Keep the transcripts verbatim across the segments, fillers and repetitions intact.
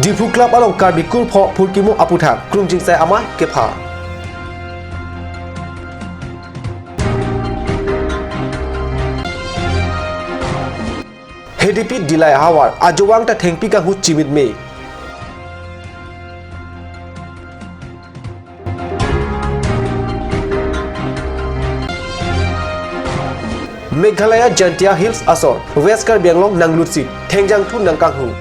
Diphu Club along Karbi Kurpho Phurkimo aputhak Krungchingsai Amei kepha. H D P Dillai ahavar ajovang ta thengpi kanghu chimit me. Meghalaya Jaintia Hills asor West Karbi Anglong nanglutsi thengjangthu nangkanghu.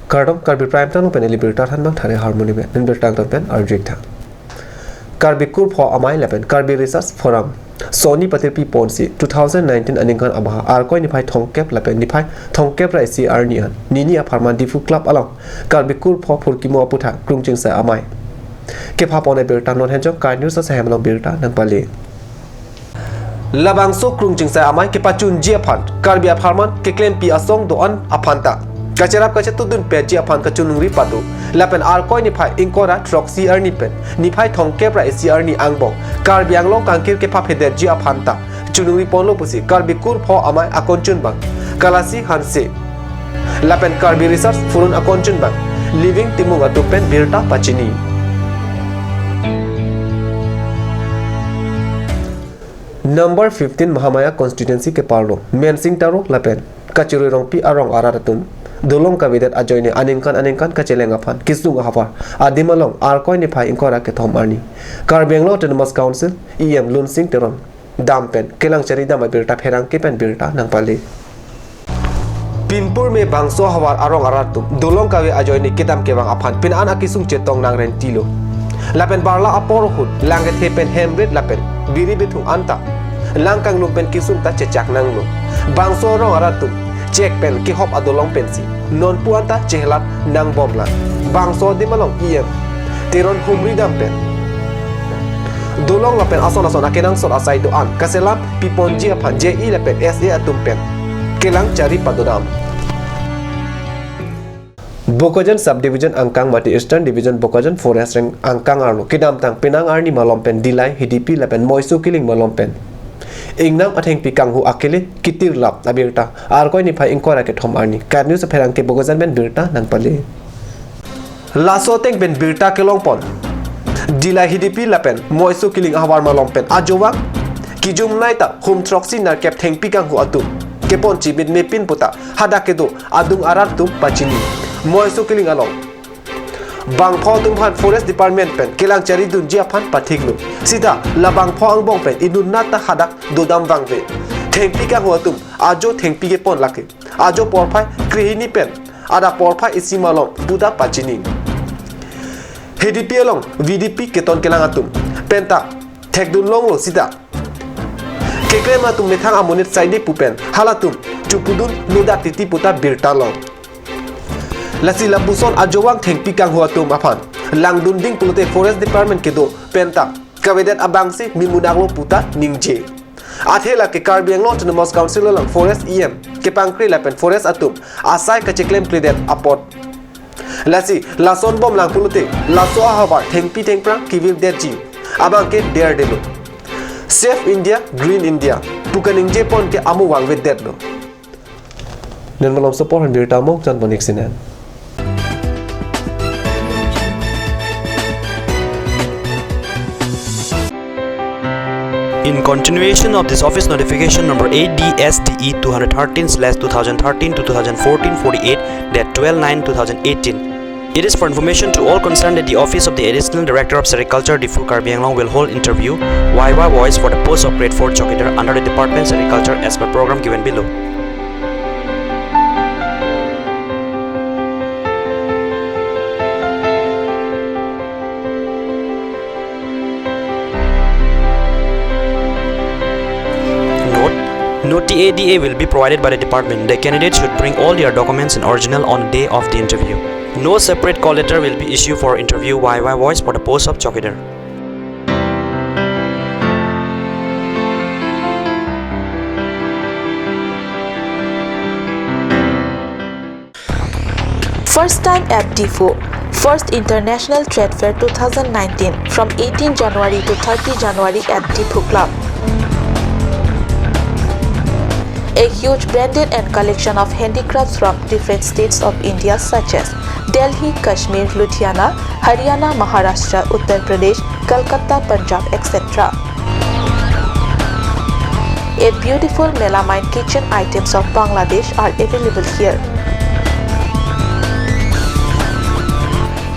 Kardom, Karbi Prime Time pen ili birta thanbang Thare Harmony pen, pen birta angton pen arju-ik tha. Karbi Kurpho Amei lapen Karbi Research Forum soni patirpi ponsi two thousand nineteen aningkan abaha Arkoi niphai thomkep lapen niphai thomkep ra isi arni an nini apharman Diphu Club along Karbi Kurpho Phurkimo aputhak Krungchingsai Amei kepha pon abirta non henjong Kai News asahem along birta nangpale. Labangso Krungchingsai Amei kepachunji aphan Karbi apharman keklempi asong do-an aphan ta kacherap kachetudun peji aphan kachiningri pado. Lapen Arkoi niphai ingkoi ra throksi arni pen niphai thomkep ra isi arni angbong Karbi Anglong kangkir kephaphe detji aphan ta chiningri ponlo pusi Karbi Kurpho Amei akonchunbang Kalasi Hanse lapen Karbi Research Forum akonchunbang Living Timung atum pen birta pachini. Number fifteen Mahamaya constituency keparlo Mensing Taro lapen Kachirui Rongpi arong arat atum dolong kavedet ajoine aningkan aningkan kacheleng aphan kesung ahavar adim along Arkoi niphai ingkoi ra kethom arni Karbi Anglong Autonomous Council E M Lunsing Teron dam pen kelang chari dam abirta pherangke pen birta nangpale. Pinpur me bangso ahavar arong arat atum dolong kave ajoine kedam kevang aphan pin an akesung chetong nangrentilo. Lapen barla apor ahut lang kethe pen hemrit lapen biri bithung anta lang kanglum pen kesung ta chechak nanglo. Bangso arong arat atum chek pen kehop adolong pensi nonpu anta chehelat nangbomlang. Bangso adim along E M Teron humri dam pen dolong lapen ason ason akenangsot asai do-an kaselam piponji aphan J E lapen S A atum pen kelang chari padodam. Bokajan Subdivision angkang mate Eastern Division Bokajan Forest Range angkang arlo kedamtang penang arni malom pen Dillai, Hidipi lapen Moiso Kiling malom pen ingnam athengpi kanghu akele kitirlap abirta Arkoi niphai ingkoi ra kethom arni Kai News apherangke Bokajan pen birta nangpale. Laso ateng pen birta kelong pon Dillai, Hidipi lapen Moiso Kiling ahavar malom pen ajovang kijumnei ta hum throksi nerkep thengpi kanghu atum kepon chimit me pin puta hadak kedo adung arat atum pachini. Moiso Kiling along bangpho atum aphan Forest Department pen kelang chari dunji aphan pathiklo. Sita la bangpho angbong pen inut nat ta hadak dodam vangve. Thengpi kanghu atum ajo thengpi kepon lake ajo porphai krehini pen adap porphai isi malom puta pachini. Hidipi along V D P keton kelang atum penta thekdun longlo sita keklem atum methang amonit saide pu pen halatum chupudun lodak titi puta birta long. Lasi lapuson ajovang thengpi kanghu atum aphan langdun ding pulote Forest Department kedo penta kavedet abangsi mimunaklo puta ningje. Athe lake Karbi Anglong Autonomous Council along Forest E M kepangkri lapen Forest atum asai kacheklemkledet apot. Lasi lason bomlang pulote laso ahavar thengpi thengphrang kevirdetji abangke derdelo. Save India, Green India pu kaningje pon ke amo vangvedetlo. Nen malom sopor han birta mok jan bonik sinen. In continuation of this office notification number A D S D E two hundred thirteen slash two thousand thirteen to two thousand fourteen forty-eight, date twelve nine two thousand eighteen, it is for information to all concerned that the office of the Additional Director of Sericulture, Diphu, Karbi Anglong will hold interview via voice for the post of grade four chowkidar under the department Sericulture as per program given below. Note, no T A D A will be provided by the department. The candidate should bring all their documents in original on the day of the interview. No separate call letter will be issued for interview via voice for the post of chowkidar. First time at Diphu, First International Trade Fair two thousand nineteen, from eighteen January to thirty January at Diphu Club. A huge branded and collection of handicrafts from different states of India such as Delhi, Kashmir, Ludhiana, Haryana, Maharashtra, Uttar Pradesh, Kolkata, Punjab, et cetera. A beautiful melamine kitchen items of Bangladesh are available here.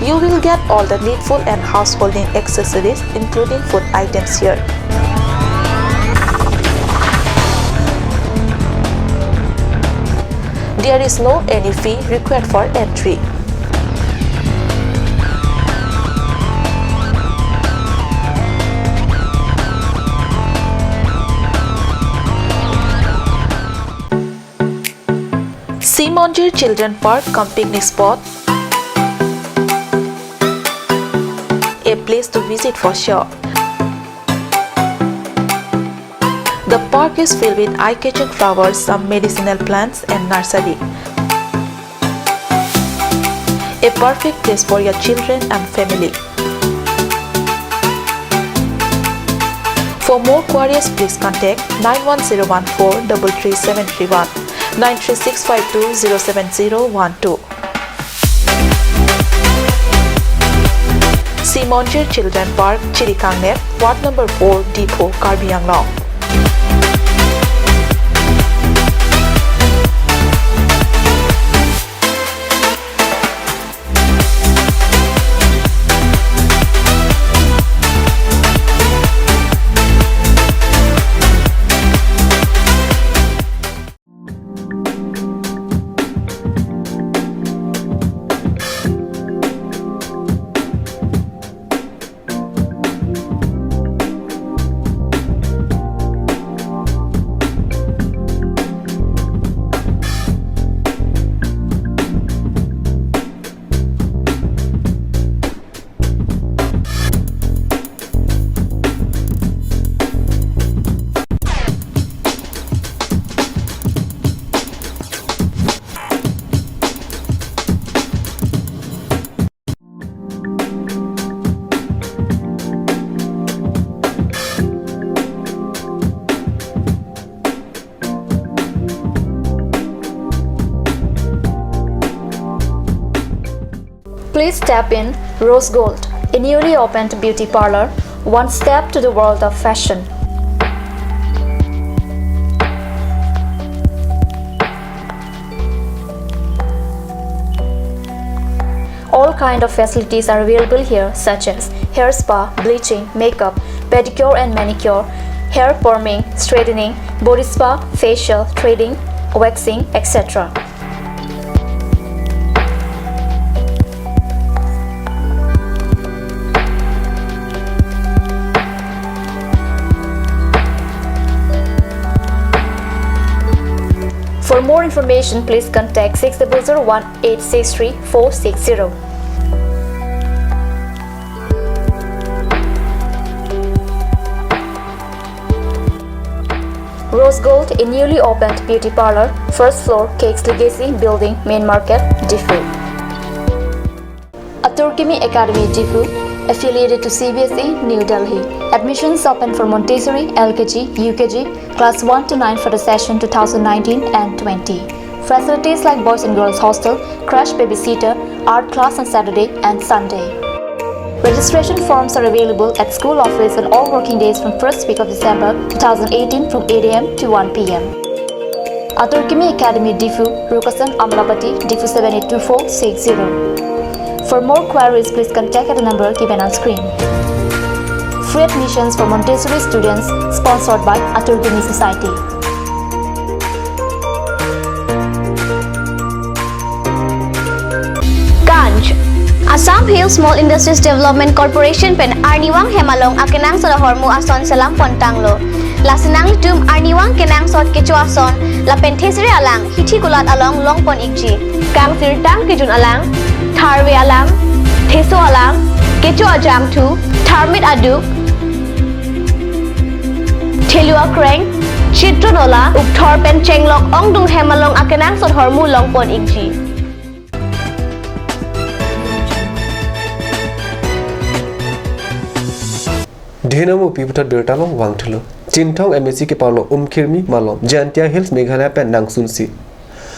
You will get all the needful and householding accessories, including food items here. There is no any fee required for entry. Simonjir Children Park cum picnic spot, a place to visit for sure. The park is filled with eye-catching flowers, some medicinal plants and nursery. A perfect place for your children and family. For more queries, please contact nine one zero one four double three seven three one, nine three six five two zero seven zero one two. Simonjir Children Park, Chirikangnet, Ward number four, Diphu, Karbi Anglong. Please step in Rose Gold, a newly opened beauty parlor, one step to the world of fashion. All kind of facilities are available here, such as hair spa, bleaching, makeup, pedicure and manicure, hair perming, straightening, body spa, facial, threading, waxing, et cetera. For more information, please contact six double zero one eight six three four six zero. Rose Gold, a newly opened beauty parlor, first floor, Cakes Legacy Building, Main Market, Diphu. Atur Kimi Academy, Diphu, affiliated to C B S E, New Delhi. Admissions open for Montessori, L K G, U K G, class one to nine for the session two thousand nineteen and twenty. Facilities like boys and girls hostel, crash babysitter, art class on Saturday and Sunday. Registration forms are available at school office on all working days from first week of December two thousand eighteen from eight A M to one P M. Atur Kimi Academy, Diphu, Rukasan Amlapati, Diphu seven eight two four six zero. For more queries, please contact at the number given on screen. Free admissions for Montessori students, sponsored by Atur Kimi Society. Ganj. Assam Hill Small Industries Development Corporation pen arnivang hem along akenangsot ahormu ason selam pontanglo. Lasi nanglitum arnivang kenangsot kecho ason lapen thesere alang hithi kulat along longpon ikji. Kangsirtang kejun alang, tharve alang, theso alang, kecho ajangthu, tharmit aduk, thelu akreng, chitro nola, ukthor pen chenglok ongdung hem along akenangsot ahormu longpon ikji. Dhenam upi puthot birta along vangthulo. Chinthong M A C kepalo Umkhirmi malom Jaintia Hills Meghalaya pen nangsunsi.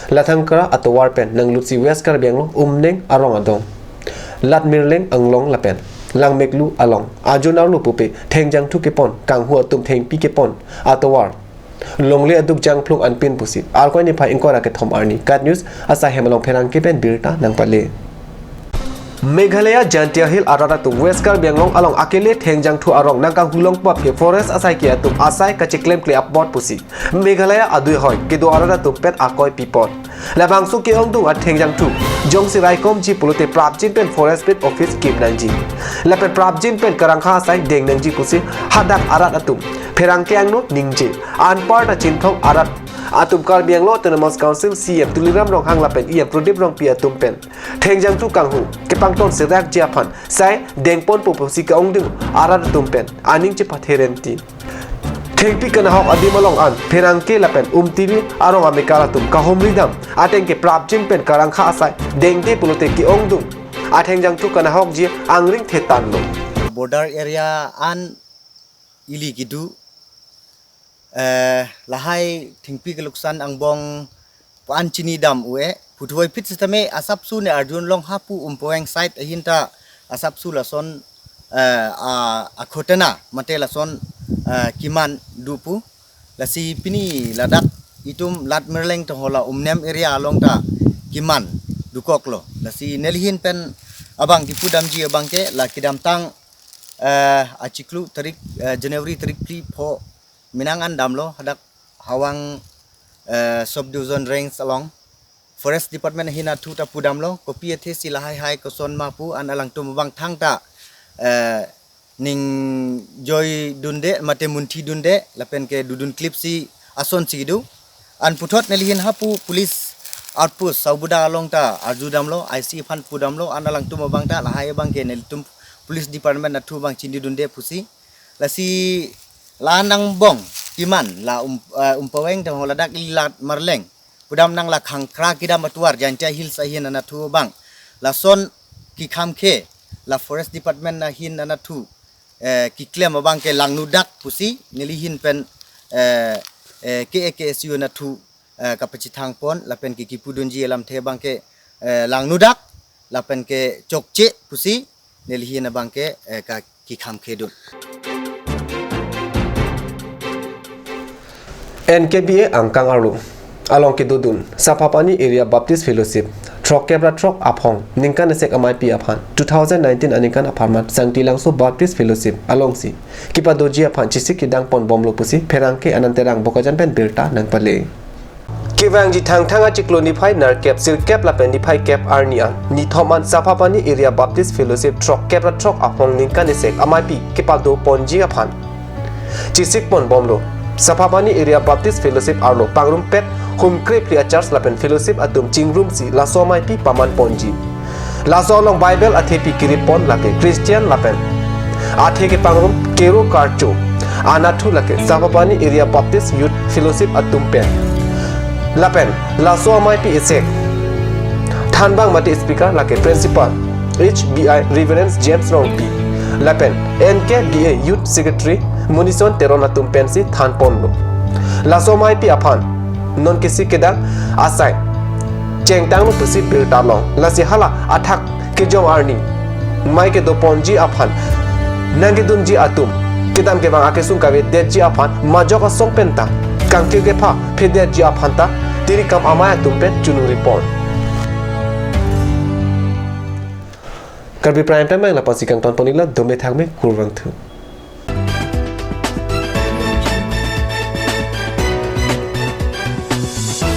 Lathangkra atovar pen nanglutsi West Karbi Anglong Umneng arong adong Latmirleng Anglong lapen Langmeklu along ajo arlo pupe thengjangthu kepon kanghu atum thengpi kepon atovar longle aduk jangphlung anpin pusi Arkoi niphai ingkoi ra kethom arni KAT News asai hem along pherangke pen birta nangpale. Meghalaya Jaintia Hill arat atum West Karbi Anglong along akele thengjangthu arong nangkanghulong pup ke forest asaiki atum asai kacheklemkle apot pusi Meghalaya adui hoi kedo arat atum pen akoi pipot. Labangso ke-ongdung athengjangthu jongsi raikomji pulote prapjin pen forest beat office kim nangji lapen prapjin pen karangkha asai deng nangji pusi hadak arat atum pherangke angno ningje. Anparta Chinthong arat atum Karbi Anglong Autonomous Council C E M Tuliram Ronghang lapen E M Pradip Rongpi atum pen thengjangthu kanghu kepangton serakji aphan sai dengponpo pusi ke-ongdung arat atum pen aning chepathe renti. Thengpi kanahok adim along an pherangke lapen um T V arong amekar atum kahumri dam ateng ke prapjin pen karangkha asai dengde pulote ke-ongdung athengjangthu kanahokji angring thetanlo. Border area an ili kedo, eh, lahai thengpi keluksan angbong pu-an chinidam un-e, puthuvoiphit sitame asapso ne arjulong hapu Umpoweng side ahin ta asapso lason, eh, a, akhotena mate lason, eh, keman do pu. Lasi pini ladak itum Latmirleng tonghola Umneng area along ta keman dokoklo. Lasi nelihin pen abang kipudamji abang ke la kedamtang, eh, achiklo tarik, eh, January tarik phli pho menang an damlo hadak Hawang, eh, Sub Division Range along Forest Department ahin athu ta pudamlo, kopi athesi lahai hai koson ma pu an alangtum abang thangta, eh, ning joidunde mate munthidunde lapen ke dodun klipsi asonsi kedo. An puthot nelihin hapu police outpost Saubuda along ta arjudamlo, I C aphan pudamlo, an alangtum abang ta lahai abang ke nelitum police department athu abang chinidunde pusi. Lasi la angbong keman la um, eh, Umpoweng tonghola dak ili Latmirleng pudam nang la Khangkhra kedam atovar Jaintia Hills ahin anathu abang lason kekhamkhe la Forest Department ahin anathu, eh, keklem abang ke langnodak pusi nelihin pen, eh, eh, K A K S U anathu, eh, kapachethangpon lapen ke kipudunji alamthe abang ke, eh, langnodak lapen ke chokche pusi nelihin abang ke, eh, ka kekhamkhedun. N K B A angkang arlo along kedodun Sapapani Area Baptist Fellowship throkkep ra throk aphong ningkan esek amaipi aphan two thousand nineteen aningkan apharman Sangti Langso Baptist Fellowship alongsi kepadoji aphan chesik kedangponbomlo pusi pherangke Anand Terang Bokajan pen birta nangpale. Kevangji Thangthang achiklo niphai nerkep sirkep lapen niphai kep arni an nithom an Sapapani Area Baptist Fellowship throkkep ra throk aphong ningkan esek amaipi kepadoponji aphan chesikponbomlo. Sapapani Area Baptist Fellowship arlo pangrumpet humkrephli a-church lapen fellowship atum chingrumsi laso amaipi pamanponji. Laso along Bible athepi kiripon lake Christian lapen athe kepangrum Kero Karcho anathu lake Sapapani Area Baptist Youth Fellowship atum pen. Lapen laso amaipi esek thanbang mate speaker lake Principal H B I Reverend James Rongpi lapen N K B A Youth Secretary Munison Teron atum pensi thanponlo. Laso amaipi aphan non kesik kedang asai chengtanglo pusi birta long. Lasi hala athak kejong arni amai kedoponji aphan nangkedunji atum kedam kevang akesung kavedetji aphan majok asong penta kangkir kepha phedetji aphan ta tirikam amai atum pen chunuripon. Karbi Prime Time abang lapusi kangtonpon-iklo, dome thakme, kurvangthu.